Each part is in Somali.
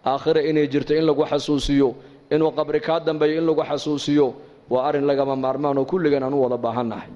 Aakhira inay jirto in lagu xasuusiyo, inuu qabri kaa dambeeyo in lagu xasuusiyo, waa arrin lagama maarmaan oo kulligan aan u wada baahannahay.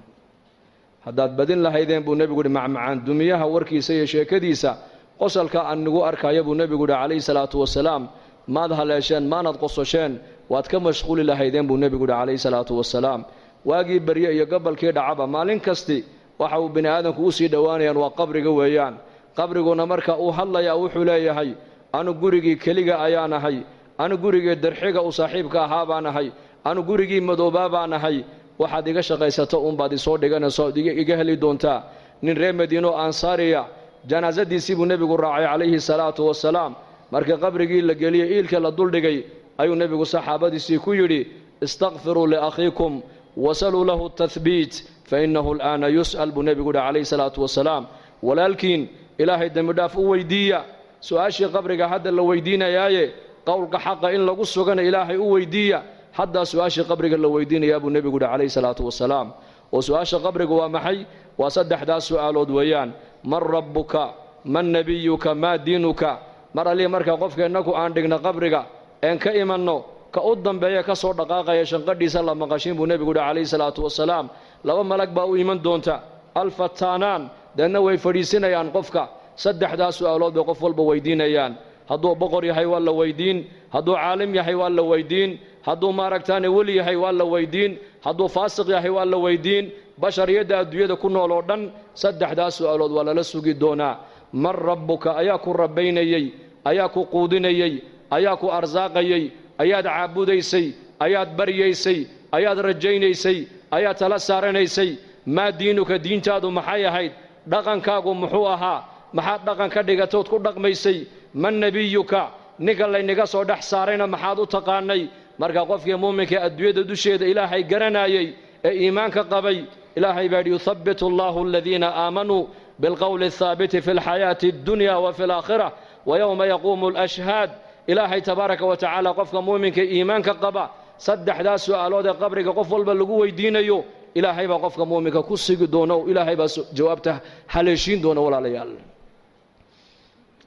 Haddaad badin lahaydeen, buu nebigu yidhi, macmacaan dumiyaha warkiisa iyo sheekadiisa, qosolka aan nagu arkaayo, buu nebigu yidhi calayhi salaatu wasalaam, maad haleesheen, maanad qososheen, waad ka mashquuli lahaydeen, buu nebigu yidhi calayhi salaatu wasalaam. Waagii barye iyo gobolkii dhacaba, maalin kasti waxa uu bini aadamku u sii dhowaanayaan waa qabriga weeyaan. Qabriguna marka uu hadlayaa wuxuu leeyahay: anu gurigii keliga ayaan ahay, anu gurigii darxiga u saaxiibka ahaa baan ahay, anu gurigii madoobaa baan ahay, waxaad iga shaqaysato uunbaad isoo dhiganayso ood iga heli doontaa. Nin reer Madiino ansaariya janaasadiisii buu nebigu raacay calayhi salaatu wasalaam. Markii qabrigii la geliyey, iilka la duldhigay, ayuu nebigu saxaabadiisii ku yidhi: "Istakfiruu liakhiikum wasaluu lahu tahbiit, fa innahu al'aana yus'al," buu nebigu yidhi calayhi salaatu wasalaam. Walaalkiin Ilaahay dembidhaaf u weydiiya, su'aashii qabriga hadda la weydiinayaaye, qowlka xaqa in lagu sugana Ilaahay u weydiiya, haddaa su'aashii qabriga la weydiinayaa, buu nebigu yidhi calayhi salaatu wasalaam. Oo su'aasha qabriga waa maxay? Waa saddexdaas su'aalood weeyaan: man rabbuka, man nebiyuka, maa diinuka. Mar allihii markaa qofka innagu aan dhigna qabriga een ka imanno, ka u dambeeya ka soo dhaqaaqaya shanqadhiisa la maqashin, buu nebigu yidhi calayhi salaatu wasalaam. Laba malag baa u iman doonta, alfataanaan, deedna way fadhiisinayaan qofka. Saddexdaas su'aalood bay qof walba weydiinayaan. Hadduu boqor yahay waa la weydiin, hadduu caalim yahay waa la weydiin, hadduu maaragtaane weli yahay waa la weydiin, hadduu faasiq yahay waa la weydiin. Bashariyadda adduunyada ku nool oo dhan saddexdaas su'aalood waa lala sugi doonaa. Man rabbuka? Ayaa ku rabbaynayey? Ayaa ku quudinayey? Ayaa ku arsaaqayey? Ayaad caabudaysay? Ayaad baryaysay? Ayaad rajaynaysay? Ayaad tala saaranaysay? Maa diinuka? Diintaadu maxay ahayd? Dhaqankaagu muxuu ahaa? Maxaad dhaqan ka dhigatood ku dhaqmaysay? Man nebiyuka? Ninka laynaga soo dhex saarayna maxaad u taqaanay? Marka qofkii muuminka adduunyada dusheeda Ilaahay garanayey ee iimaanka qabay, Ilaahay baa yidhi: "Yuthabbitu Allahu aladiina aamanuu bilqowli athaabiti fi alxayaati addunya wa fi alaakhira wa yowma yaquumu alashhaad." Ilaahay tabaaraka wa tacaala qofka muuminka iimaanka qaba saddexdaas su'aalood ee qabriga qof walba lagu weydiinayo, Ilaahay baa qofka muuminka ku sigi doona oo Ilaahay baa jawaabta haleeshiin doona. Walaalayaal,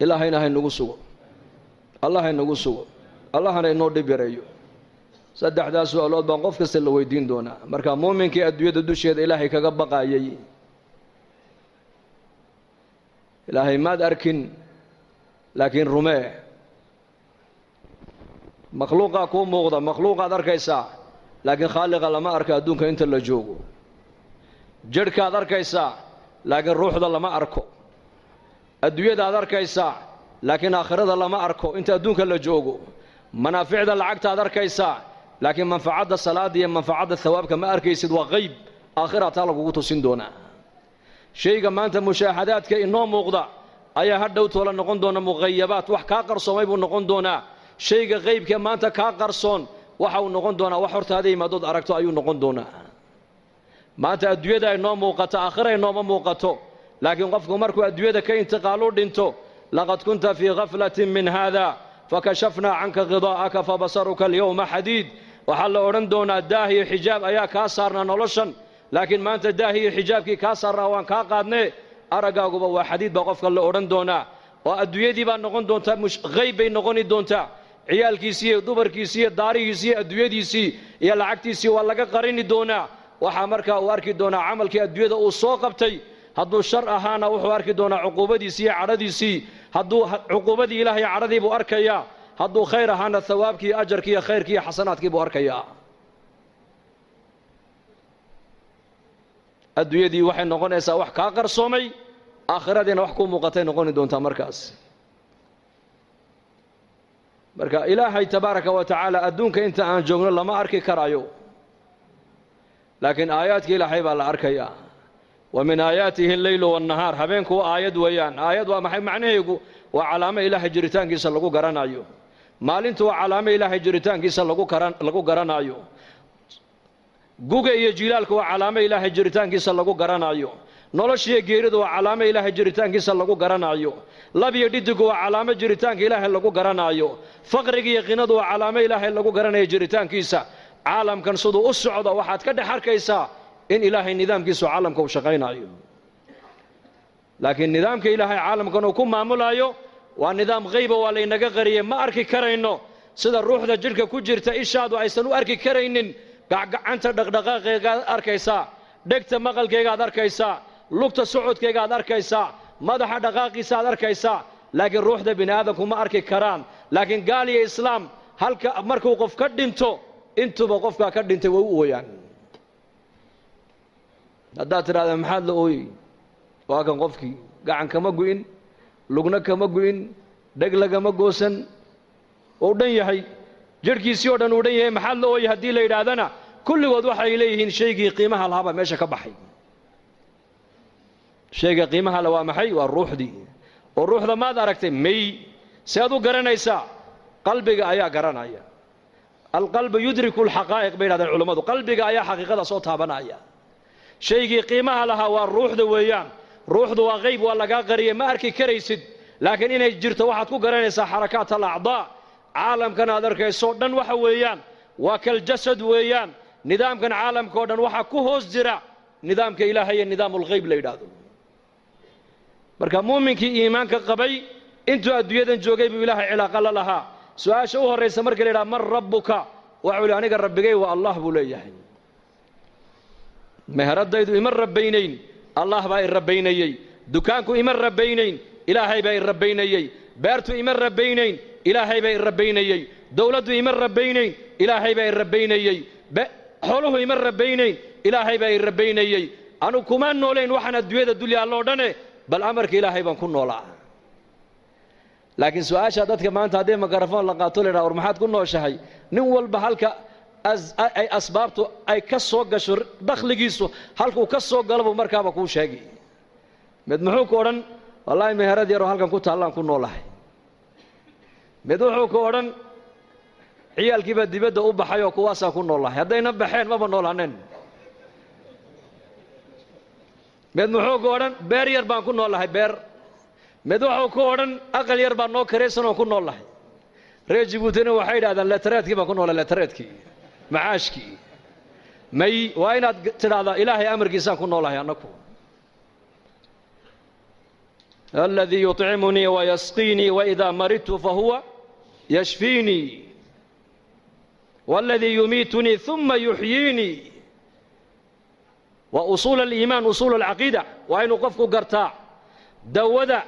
Ilaahayna haynagu sugo, Allah haynagu sugo, Allahana inoo dhib yareeyo. Saddexdaas su'aalood baan qof kasta la weydiin doonaa. Marka muuminkii adduunyada dusheeda Ilaahay kaga baqayay, Ilaahay maad arkin laakiin rumee. Makhluuqaa kuu muuqda, makhluuqaad arkaysaa, laakiin khaaliqa lama arko adduunka inta la joogo. Jidhkaad arkaysaa, laakiin ruuxda lama arko. Adduunyadaad arkaysaa, laakiin aakhirada lama arko inta adduunka la joogo. Manaaficda lacagtaad arkaysaa, laakiin manfacadda salaadda iyo manfacadda hawaabka ma arkaysid, waa qayb aakhira taa lagugu tusin doonaa. Shayga maanta mushaahadaadka inoo muuqda ayaa hadhow toola noqon doona muqayabaat, wax kaa qarsoomay buu noqon doonaa. Shayga qaybka maanta kaa qarsoon waxa uu noqon doonaa wax hortaada yimaadood aragto ayuu noqon doonaa. Maanta adduunyada inoo muuqato, aakhira inooma muuqato, laakiin qofku markuu adduunyada ka intiqaalu dhinto: "Laqad kunta fii khaflatin min haada fakashafnaa canka khidaa'aka fabasaruka alyowma xadiid." Waxaa la odhan doonaa: daah iyo xijaab ayaa kaa saarnaa noloshan, laakiin maanta daah iyo xijaabkii kaa saarnaa waan kaa qaadnee, araggaaguba waa xadiid, baa qofka la odhan doonaa. Oo adduunyadii baa noqon doontaa qayb bay noqoni doontaa. Ciyaalkiisii iyo dumarkiisii iyo daarihiisii iyo adduunyadiisii iyo lacagtiisii waa laga qarini doonaa. Waxaa markaa uu arki doonaa camalkii adduunyada uu soo qabtay. Hadduu shar ahaana, wuxuu arki doonaa cuquubadiisii iyo cadhadiisii. Hadduu cuquubadii Ilaahay cadhadii buu arkayaa. Hadduu khayr ahaana, hawaabkii, ajarkii iyo khayrkii iyo xasanaadkii buu arkayaa. Adduunyadii waxay noqonaysaa wax kaa qarsoomay, aakhiradiina wax kuu muuqatay noqoni doontaa markaas. Marka Ilaahay tabaaraka wa tacaala adduunka inta aan joogno lama arki karaayo, laakiin aayaadka Ilaahay baa la arkayaa. Wa min aayaatihi alleylu waannahaar. Habeenku waa aayad weeyaan. Aayad waa maxay macnaheegu? Waa calaamo Ilaahay jiritaankiisa lagu garanayo. Maalintu waa calaamo Ilaahay jiritaankiisa lagu garanayo. Guga iyo jilaalku waa calaamo Ilaahay jiritaankiisa lagu garanayo. Noloshiiyo geeridu waa calaamo Ilaahay jiritaankiisa lagu garanayo. Lab iyo dhidigu waa calaamo jiritaanka Ilaahay lagu garanayo. Faqriga iyo qinadu waa calaamo Ilaahay lagu garanayo jiritaankiisa. Caalamkan siduu u socdo waxaad ka dhex arkaysaa in Ilaahay nidaamkiisu caalamka uu shaqaynayo. Laakiin nidaamka Ilaahay caalamkan uu ku maamulayo waa nidaam qayba, waa laynaga qariyey, ma arki karayno. Sida ruuxda jidhka ku jirta ishaadu aysan u arki karaynin, gacgacanta dhaqdhaqaaqaygaad arkaysaa, dhegta maqalkaygaad arkaysaa, lugta socodkaygaad arkaysaa, madaxa dhaqaaqiisaaad arkaysaa, laakiin ruuxda bini aadamku ma arki karaan. Laakiin gaal iyo islaam halka markuu qof ka dhinto, intuba qofkaa ka dhintay way u ooyaan. Haddaad tidhahda maxaad la ooyey, waa kan qofkii gacan kama gu'in, lugna kama gu'in, dheg lagama goosan, uu dhan yahay, jidhkiisii oo dhan uu dhan yahay, maxaad la ooyey haddii la yidhaahdana, kulligood waxay leeyihiin shaygii qiimaha lahaabaa meesha ka baxay. Shayga qiimaha le waa maxay? Waa ruuxdii. Oo ruuxda maad aragtay? May. Si aad u garanaysaa? Qalbiga ayaa garanaya. Alqalbu yudriku alxaqaa'iq bay yidhahdeen culummadu. Qalbiga ayaa xaqiiqada soo taabanaya. Shaygii qiimaha lahaa waa ruuxda weeyaan. Ruuxdu waa qayb, waa lagaa qariyey, ma arki karaysid, laakiin inay jirto waxaad ku garanaysaa xarakaat alacdaa. Caalamkan aad arkayso dhan waxa weeyaan waa kaljasad weeyaan. Nidaamkan caalamka oo dhan waxaa ku hoos jira nidaamka Ilaahay ee nidaamulghayb la yidhaahdo. Marka muuminkii iimaanka qabay intuu adduunyadan joogay buu Ilaahay cilaaqa la lahaa. Su-aasha u horraysa marka la yidhaha man rabbuka, waxuu yihi aniga rabbigay waa Allah buu leeyahay. Meheradaydu ima rabbaynayn, Allah baa i rabbaynayey. Dukaanku ima rabbaynayn, Ilaahay baa i rabbaynayey. Beertu ima rabbaynayn, Ilaahay baa i rabbaynayey. Dowladdu ima rabbaynayn, Ilaahay baa i rabbaynayey. Xooluhu ima rabbaynayn, Ilaahay baa i rabbaynayey. Anu kuma noolayn waxaan adduunyada dul yaallo o dhane, bal amarka Ilaahay baan ku noolaa. Laakiin su-aasha dadka maanta haddii mikrafoon la qaato la yidhaha war maxaad ku nooshahay, nin walba halka ay asbaabtu ay ka soo gasho, dakhligiisu halkuu ka soo galo buu markaaba kuu sheegi. Mid muxuu ku odhan? Wallaahi meherad yaroo halkan ku taallaan ku noolahay. Mid wuxuu ku odhan ciyaalkiibaa dibadda u baxay oo kuwaasaan ku noolahay, haddayna baxeen maba noolaaneen. Mid muxuu ku odhan beer yar baan ku noolahay, beer. Mid wuxuu ku odhan aqal yar baan noo karaysan oo ku noolahay. Reer Jabuutina waxay yidhahdaan letareedkii baan ku noolahay, letareedkii, macaashkii. May, waa inaad tidhaahdaa Ilaahay amarkiisaan ku noolahay annaku. Aladii yuطcimunii wayasqiinii waidaa maridtu fahuwa yashfiinii waladii yumiitunii uma yuxyiinii. Waa usuul aliimaan, usuul alcaqiida. Waa inuu qofku gartaa dawada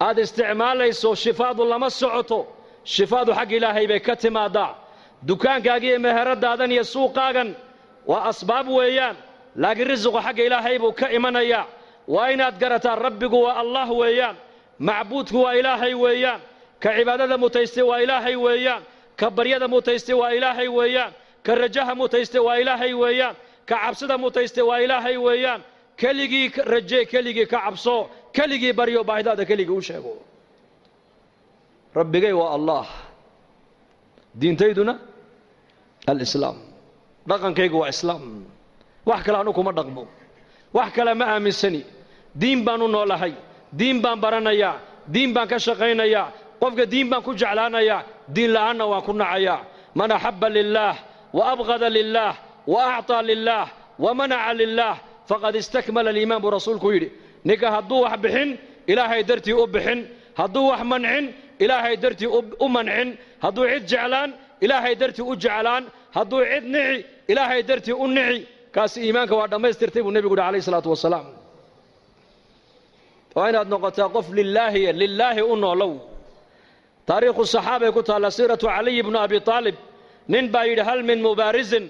aad isticmaalayso shifaadu lama socoto, shifaadu xagga Ilaahay bay ka timaadaa. Dukaankaaga iyo meheradaadan iyo suuqaagan waa asbaab weeyaan, laakiin risiqu xagga Ilaahay buu ka imanayaa. Waa inaad garataa rabbigu waa Allah weeyaan, macbuudku waa Ilaahay weeyaan, ka cibaadada mutaystay waa Ilaahay weeyaan, ka baryada mutaystay waa Ilaahay weeyaan, ka rajaha mutaystay waa Ilaahay weeyaan, ka cabsida mutaystay waa Ilaahay weeyaan. Keligii rajee, keligii ka cabso, keligii baryo, baahidaada keligii u sheego. Rabbigay waa Allah, diintayduna alislaam, dhaqankaygu waa islaam, wax kale anu kuma dhaqmo, wax kale ma aaminsani, diin baan u noolahay, diin baan baranayaa, diin baan ka shaqaynayaa, qofka diin baan ku jeclaanayaa, diin la'aanna waan ku nacayaa. Man axabba lilaah wa abqada lilaah wa acطaa lilaah wa manaca lilaah faqad istakmala aliimaan buu rasuulku yidhi. Ninka hadduu wax bixin Ilaahay dartii u bixin, hadduu wax mancin Ilaahay dartii u mancin, hadduu cid jeclaan Ilaahay dartii u jeclaan, hadduu cid nici Ilaahay dartii u nici, kaasi iimaanka waa dhammaystirtay buu nebigu yidhi alayhi salaatu wasalaam. Waa inaad noqotaa qof lilaahiya, lilaahi u noolow. Taariikhu saxaabay ku taalla, siiratu Caliy bnu Abi Aalib. Nin baa yidhi hal min mubaarisin.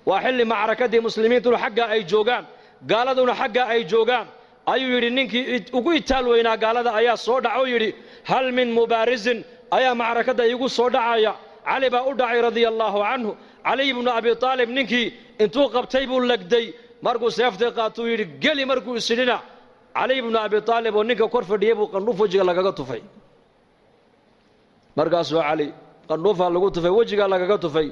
Waa xilli macrakadii muslimiintuna xaggaa ay joogaan, gaaladuna xaggaa ay joogaan, ayuu yidhi ninkii ugu itaal weynaa gaalada ayaa soo dhac oo yidhi hal min mubaarisin ayaa macrakadda iigu soo dhacaya. Cali baa u dhacay radia allaahu canhu. Caliy bnu Abi Aalib ninkii intuu qabtay buu legday. Markuu seeftay qaatuu yidhi geli, markuu isidhina Caliy bnu Abi Aalib oo ninka kor fadhiyey buu qandhuuf wejiga lagaga tufay. Markaasuu Cali qandhuufaa lagu tufay, wejigaa lagaga tufay,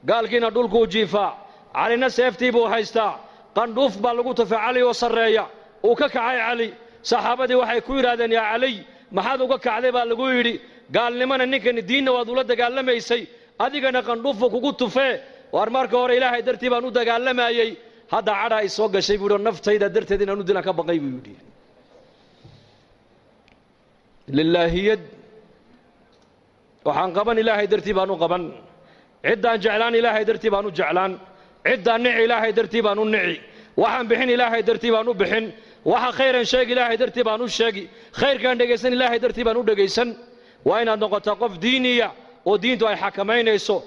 gaalkiina dhulkuu jiifaa, Calina seeftii buu haystaa, qandhuuf baa lagu tufay Cali oo sarreeya. Uu ka kacay Cali. Saxaabadii waxay ku yidhahdeen yaa Caliy, maxaad uga kacday baa lagu yidhi, gaalnimana ninkani diinna waad ula dagaalamaysay, adigana qandhuufu kugu tufee, Waar marka hore Ilaahay dartii baan u dagaalamayey, hadda cadha ay soo gashay buu yidhi, naftayda darteed inaan u dilaan ka baqay buu yidhi. Lilaahiyad waxaan qaban Ilaahay dartii baan u qaban, ciddaan jeclaan Ilaahay dartii baan u jeclaan, ciddaan nici Ilaahay dartii baan u nici, waxaan bixin Ilaahay dartii baan u bixin, waxa khayran sheegi Ilaahay dartii baan u sheegi, khayrkaan dhegaysan Ilaahay dartii baan u dhegaysan. Waa inaad noqotaa qof diiniya oo diintu ay xakamaynayso.